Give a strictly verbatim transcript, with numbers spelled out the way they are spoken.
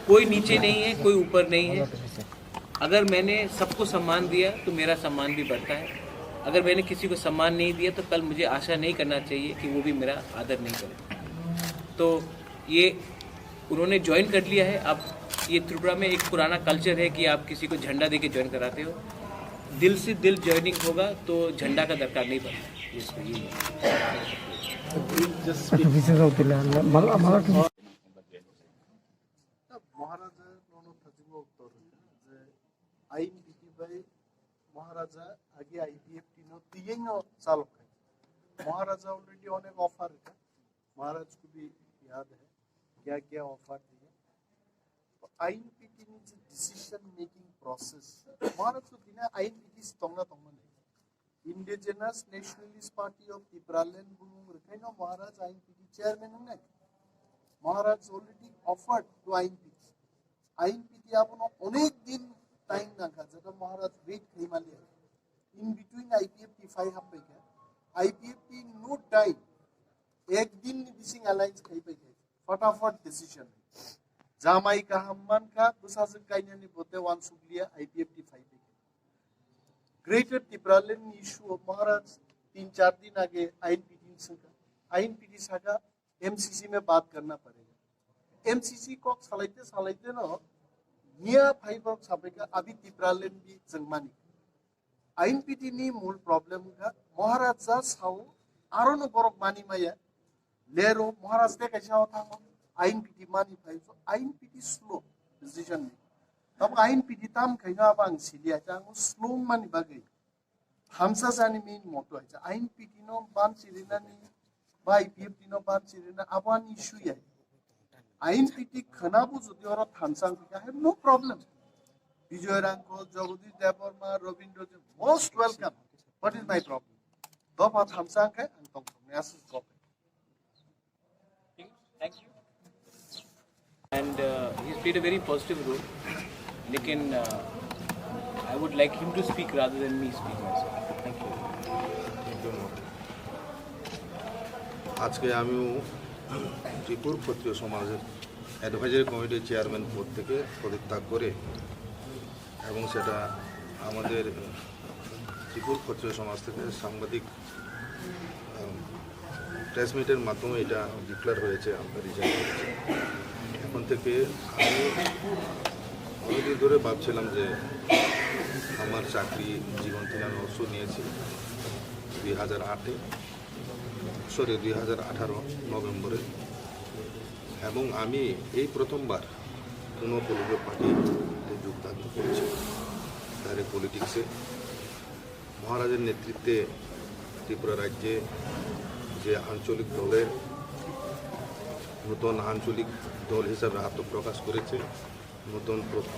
कोई नीचे नहीं है, कोई ऊपर नहीं है। अगर मैंने सबको सम्मान दिया तो मेरा सम्मान भी बढ़ता है। अगर मैंने किसी को सम्मान नहीं दिया तो कल मुझे आशा नहीं करना चाहिए कि वो भी मेरा आदर नहीं करे। तो ये उन्होंने ज्वाइन कर लिया है। अब ये त्रिपुरा में एक पुराना कल्चर है कि आप किसी को झंडा दे के ज्वाइन कराते हो। दिल से दिल ज्वाइनिंग होगा तो झंडा का दरकार नहीं पड़ता। इसको ये একটু পিছিয়ে যাও তাহলে। আমরা আমরা একটু Maharaja nono thajimo uttor je I N P T bai Maharaja agi I P F T no tiyeng no chalok khai. Maharaja already onek offer rikha. Maharaj ko bhi yaad hai kya kya offer diye. To I N P T ni je decision making process, Maharaj to dine I N P T si tongna tongma nai. Indigenous Nationalist Party of Tipraland bumung rwkhaino Maharaj I N P T chairman wngnai. Maharaj already offered to I N P T. I N P T abono onek din time nangkha, jeta Maharaj wait khaimaliya. In between I P F T phai happaikha. I P F T no time, ek din ni bising alliance khaipaikha. Fatafat decision. Jamai kaham mankha, bwsajwk kainani bote wansukliya I P F T phaipaikha. Greater Tipraland ni issue o Maharaj tin char din age I N P T ni swngkha. I N P T saka M C C mein baat karna padega. M C C kok salaite salaite no niya phai borok sapaikha abi Tipraland bi jwngmani. I N P T ni mul problem kha Maharaja sao aro no borok mani maya. Lero Maharaj te kaisa o thango I N P T mani phai so I N P T slow decision ni. Tamo I N P T tam khaino abo ang siliya ta ang slow mani bagwi. Thamsa jani main moto hai I N P T no ban chirinani ba I P F T no ban chirina abo ani issue ya. I N P T khana bu jodi oro thamsa ang I have no problem. Bijoy Rangkho, Jagadish Debbarma, Robindra ji most welcome. What is my problem? Dopa thamsa ang khai ang tong tong ni asus kok. Thank you. And uh, he's played a very positive role. लेकिन uh, I would like him to speak rather than me speak myself. Thank you. আজকে আমিও ত্রিপুর ক্ষত্রিয় সমাজের অ্যাডভাইজারি কমিটির চেয়ারম্যান পদ থেকে পদত্যাগ করে এবং সেটা আমাদের ত্রিপুর ক্ষত্রিয় সমাজ থেকে সাংবাদিক প্রেস মিটের মাধ্যমে এটা ডিক্লেয়ার হয়েছে, আমরা রিজাইন করেছি। এখন থেকে আমি অনেকদিন ধরে ভাবছিলাম যে আমার চাকরি জীবন থেকে আমি অবসর নিয়েছি দুই হাজার আটে, সরি, দুই হাজার আঠারো নভেম্বরে। এবং আমি এই প্রথমবার কোনো পলিটিক্যাল পার্টিতে যোগদান করছি, ডাইরেক্ট পলিটিক্সে। মহারাজের নেতৃত্বে ত্রিপুরা রাজ্যে যে আঞ্চলিক দলের নতুন আঞ্চলিক দল হিসাবে আত্মপ্রকাশ করেছে, নতুন প্র-